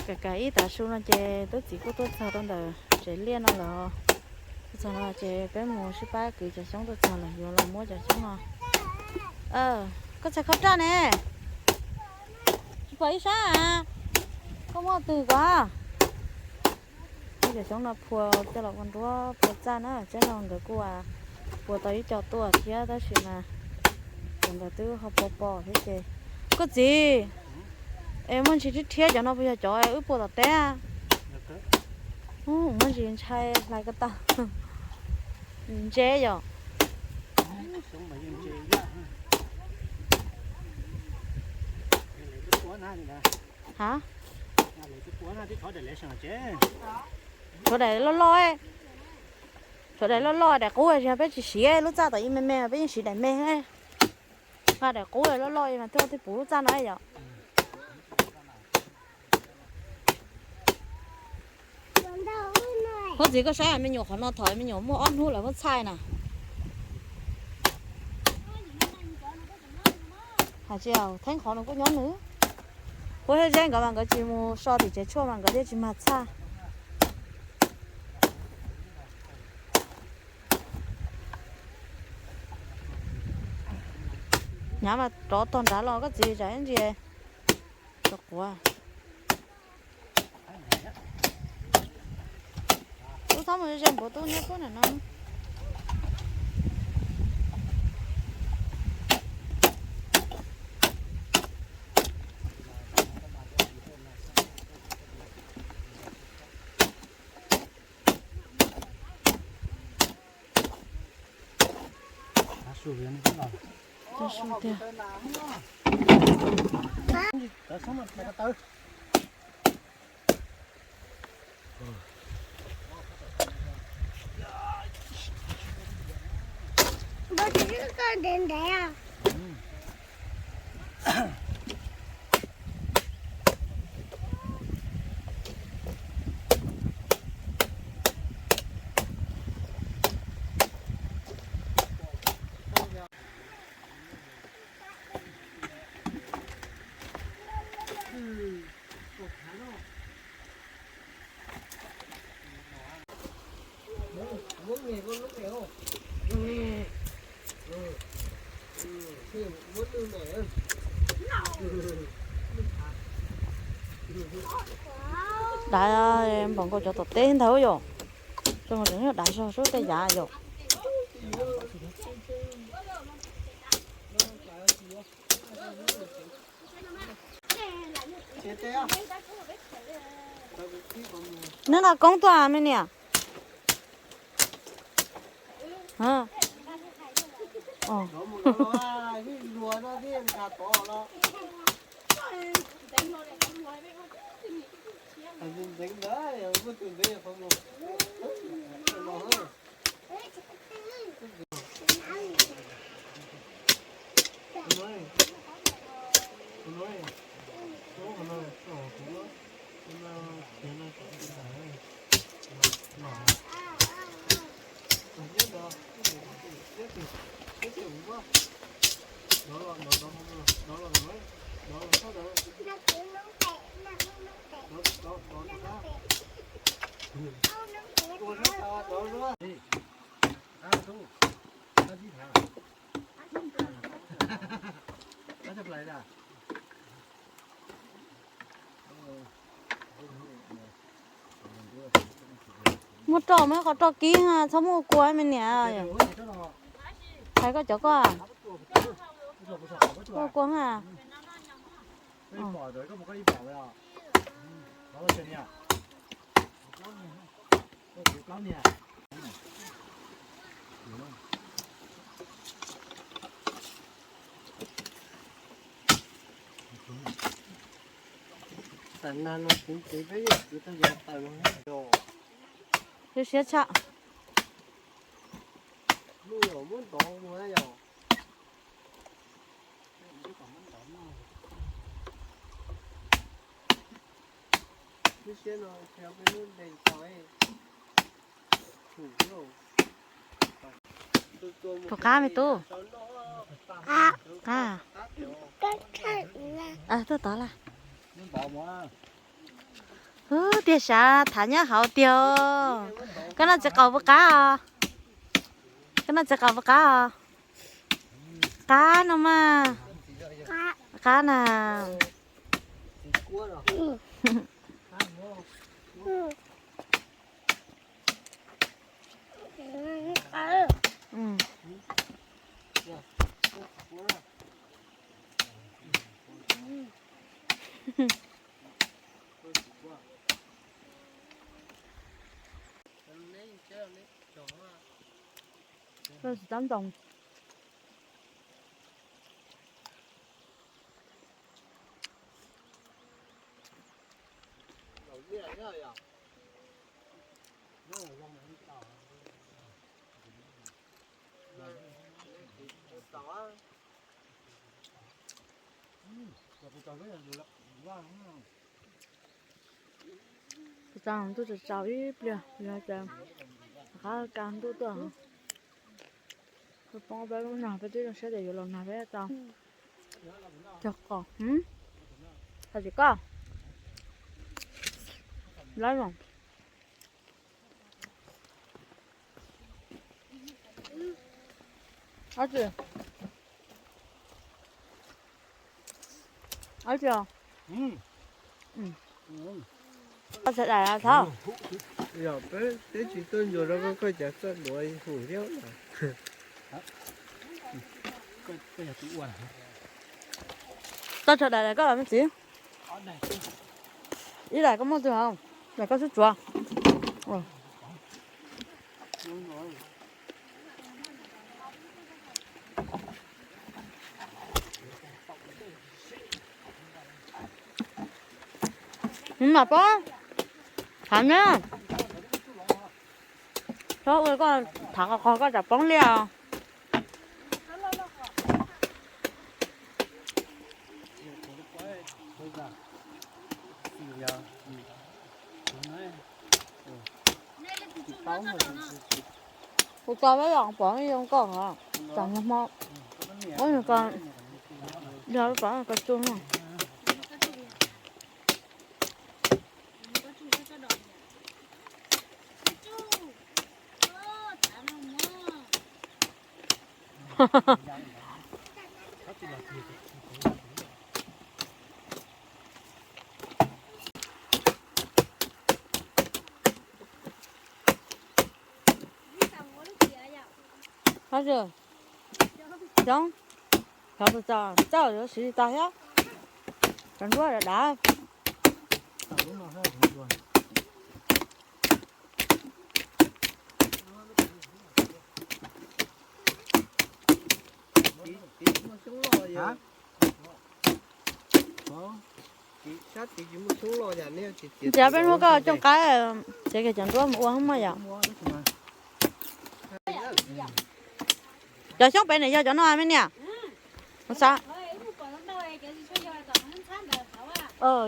Kam kam ib tav su no ces tub txiv kuj tuaj txog rau ntawm tsev liaj no lawm. Tuaj txog no ces peb mus sib pab kwv cov xyoob tuaj txog lawm yuav los muab cov xyoob no. Koj txhais khau raj ne, tsis pom ib sab. Koj muaj twg kov? Muab cov xyoob no phua coj los ua nruab phua txaj na, teb no nkawd kuj puas tau ib co tuaj thiab tab sis mas cov ntawd twb ho pos pos thiab ces. Koj txiv, es muaj ntsis rhiab rhiab cov no puas yog cov wb puas tom teb? Muaj ntsis ntshai hlais ko taw. Ntse yom. Ha, tshuav daim loj loj, tshuav daim loj loj, daim qub tsis yog peb tsis siv lub txaj tom ib me me, peb yeej siv daim me. Nqa daim qub loj loj mas thiaj puv lub txaj no yom. Koj txiv, koj saib me nyuam qhov no, thaum me nyuam muaj ob hnub lawm muab txhaj na. Hais tsis, Theeb qhov no kuj nyob nws. Kuv thiaj zeb nkawd mas nkawd tsis mus so tim tsev tshuaj mas nkawd thiaj tsis mag txhaj. Nyav mas rov tog nrad los koj txiv, tsam ib ntsis rov quav. Tub txhob mus ze npuav tub nyob tub na no. Su tiag. Dav npaum nkaus cov tom teb ntag yom. Zoo nkaus tseem yog dav zog sub tej yav yom. Neb nqa koob tuaj me niam. Muab roj, muab qhov roj kib, txhob muab kua me niam. Hais koj cov koj. Kua kua ha. Siab tshaj. Puas qab me tub? Qab. Tuaj tod lawm. Ub, tiag sav, thav nyob hauv tiag. Koj noj txiv qaub puas qab os? Koj noj txiv qaub puas qab os? Qab no mas. Qab na. Tsis tab ntoo. Tsaus ntuj tsaus tsaus ib pliag, yog tias rov qab kaj ntuj tuaj, peb poob peb lub nog, peb twb zoo siab tias yuav los nag peb tau cog qos. Hais tias koj lawm. Ab tsi. Ab tsi. Txog daim thov. Yog peb twb tsis tuaj ncua rau koj, koj cas txawj duav hu thiab na. Txog daim koj los me txiv. Ib daim koj muaj twg hauv? Daim koj xub tsuav. Nws mam poob. Thav na. Txhob ua koj thav qhov qhov koj tsam poob liaj os. Kuv tso peb los pov zoo nkauj hov, tsam nag hmo, ua nws ko, yog pov ko tsuj no. Xyov, xyov tus txawj yuav siv tau thiab. Cov nruab dav dav. Ntiav peb hnub koj cooj qaib, tsev kiag cov nruab mus ua hub moj yom. Cov xyoob pem ne yog cov no me niam?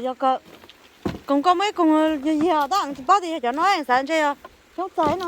Yog ko, koom koj muaj ib koog yog yog tab tsis paub tias yog cov no xav ntshe yog xyoob txog no.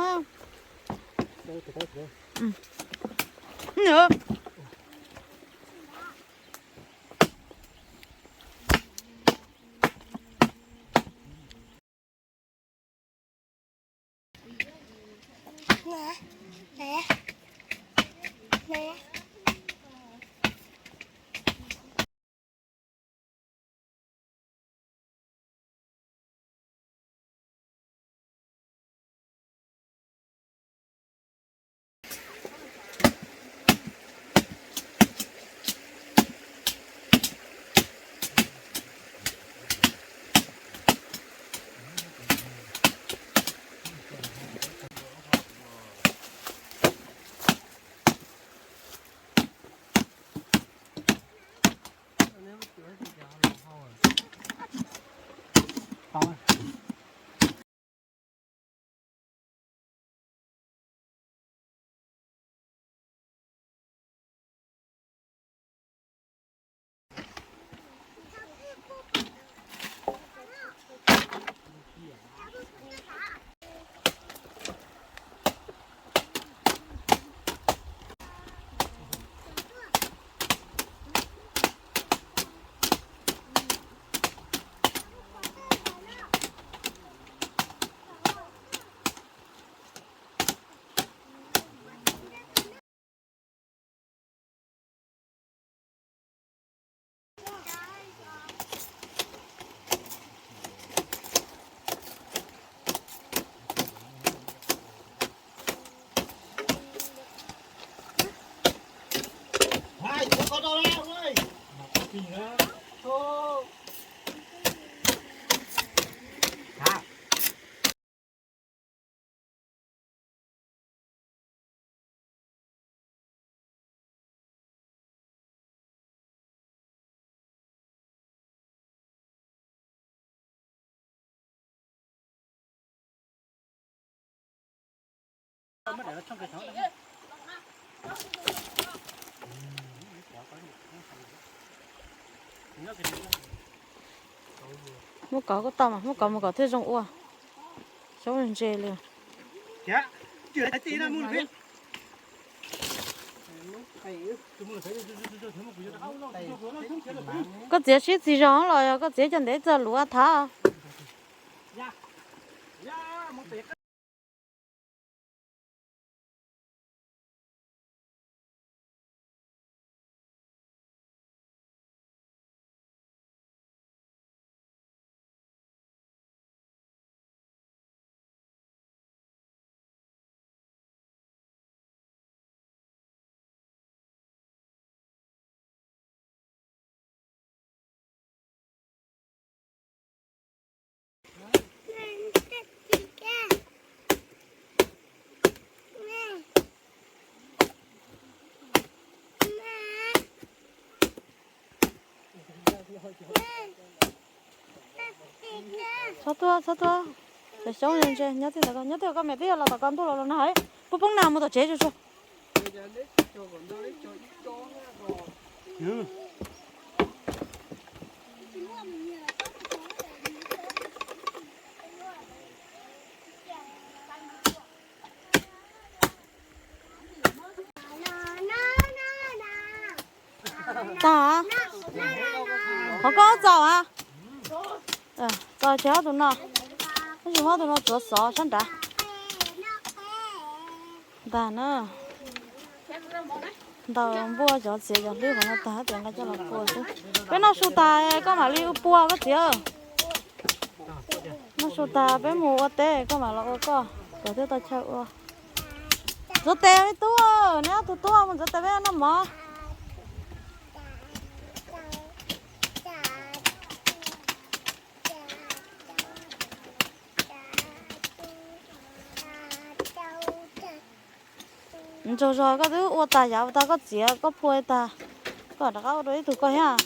Muab kov kuj tau mas, muab kov mus kom thiaj zoo ua. Xyoob ntse li. Koj txiav sib txig zog los yog koj txiav cov ntev txog luav thav? Txhob tuaj, txhob tuaj. Cov xyoob ntse, nyob txij ntawd, nyob txij koj mem twb yog los tom ko ntuj los los no hais. Pub poob nag mus tom tsev tsuag tsuag. Tag. Qhov koj txaus a? Txaus ces ob tug no, tab sis muab ob tug no tsuav xov sab nrad. Ntag na. Ntaus npuaj cov txiav cov hlwb qhov no tag tias nqa coj los pua xwb. Peb noj su tas koj mam li pua koj txiv. Noj su tas peb mus ua teb koj mam los ua koj, kom thiaj tau chaw ua. Ntxuav tes ib tub, neb ob tug tub mus ntxuav tes peb noj mov. Ntsaug zog koj twb ua tas yav tag koj txiav koj phua tag, koj rov qab ua rau ib tug koj thiab.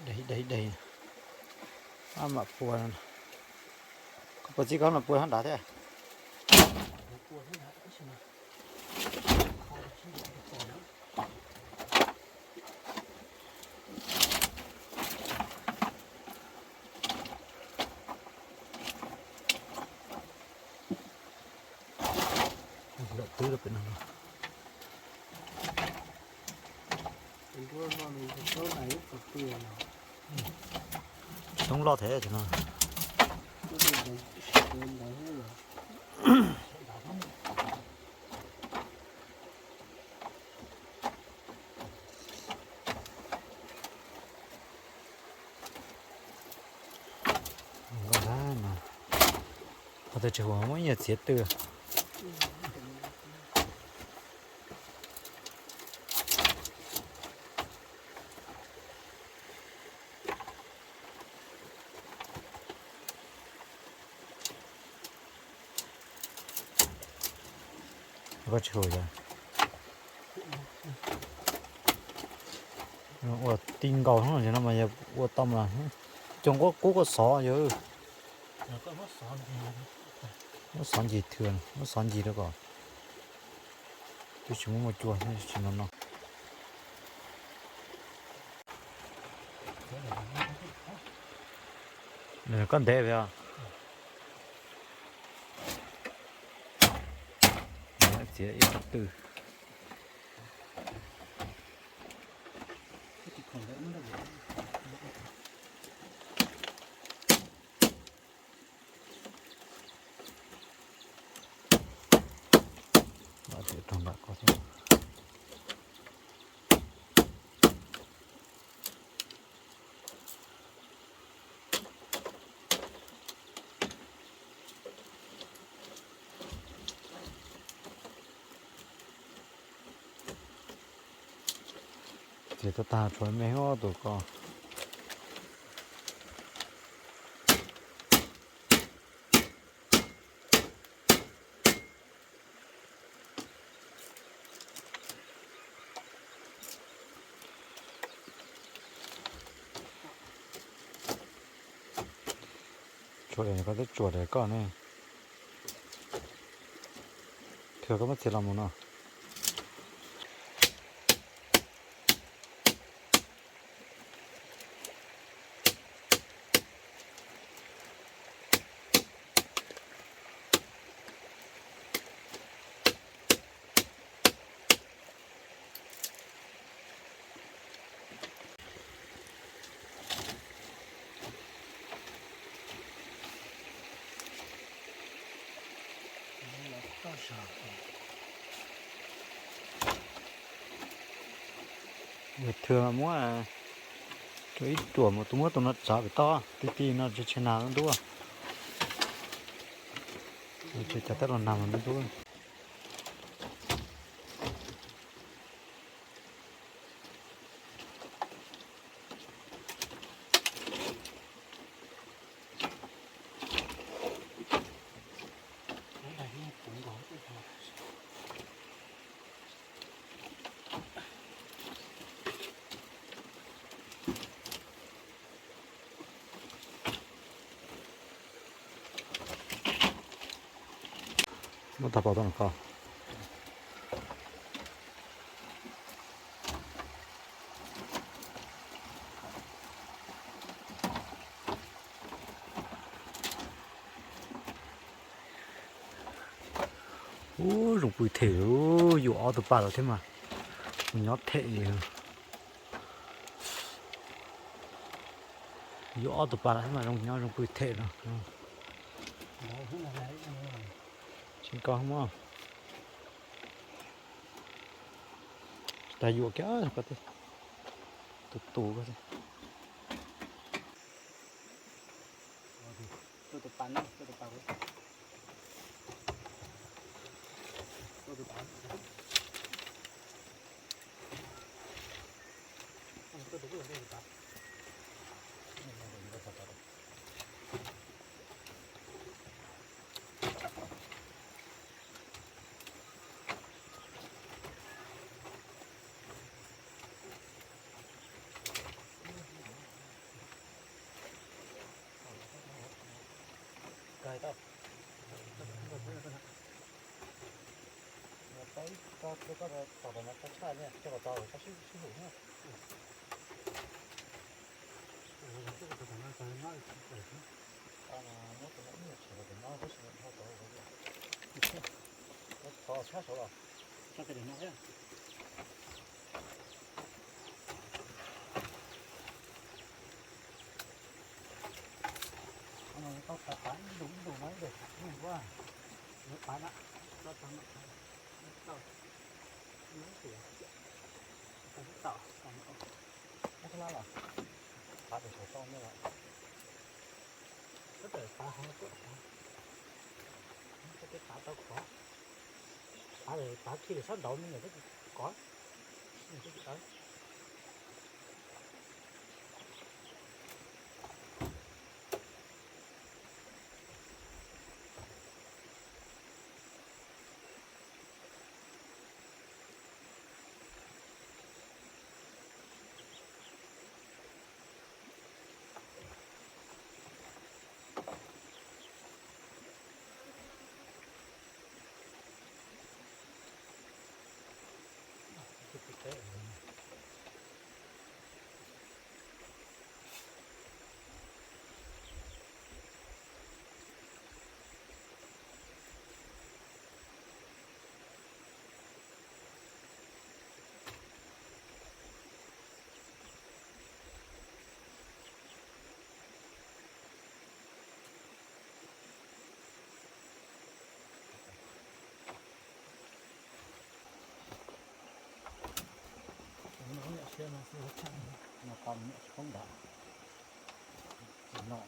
Deg deg deg, mam pua, koj puas txib koj mam pua nrad thiab. Lawm twb rau pem no. Toob loj thiab no. Qhov no, qhov twg tsis huv muab ib nyuag txiav twj. Koj tsis huv yog ua ti nkaus no mas yog ua tau mas cov nquab kub koj xov yog. Muab xov ncig thwm, muab xov ncig rau kom twb tsis muaj muaj cua tsis no no. Koj ntev txiav ib qho twj. Rau ntawm ko thiab. Txiav tag tag tshuav me ob tug ko. Tsuas daim ko twb tsuas daim koj ne. Kawg koj muab txiav los mus no. Yog thwm muab rau ib ruam mas tus muab tus no tsav pem toj, ti ti no tsis nas ntub. Tsis cov tej los nas mas ntub. Muab tag pov tau no koj. Ub, zoo pw them, yuav ob tug pas lawm thiab mas, nyob them li. Yuav ob tug pas lawm thiab mas zoo nyob zoo pw them no. Tsis koj mog. Tsis tas yuam kiag ko, tus tus ko. Tav tau khov, tav lawm, tav khi lawm sab nraud me nyuam twb tsis kov, me nyuam twb tsis tawv. No tau nyuam tsis poob nrad. Tsis no.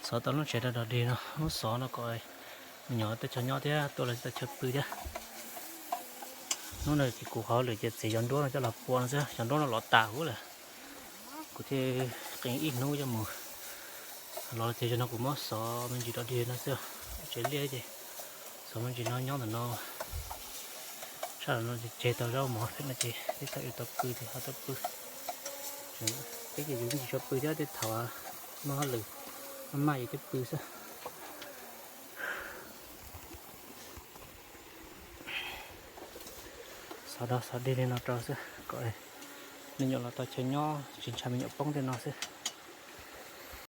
Xov tau lub tsev rau dog dig no, lub xov no kom me nyuam tej chaw nyob thiab tuaj los tau chaw pw thiab. Hnub no ces kuv qhov lwm ces txiav cov nruab no coj los pua no xwb, cov nruab no lov tas huv lawm. Kuv thiaj qee ib hnub coj mus los ces zaum no kuv muab xov me ntsis rau dig no xwb. Tsev liaj ces xov me ntsis no nyob ntawm no, sab no tseg tau zaub mov thiab no ces tib thaum yuav tau pw ces ho tau pw. Peb ces yus me ntsis tsis tshua pw thiab, tej thaum muaj hauj lwm maj maj ces twb pw xwb. Xov dog xov dig li no rau xwb kom me nyuam los tau chaw nyob tsis ntshai me nyuam poob tej no xwb.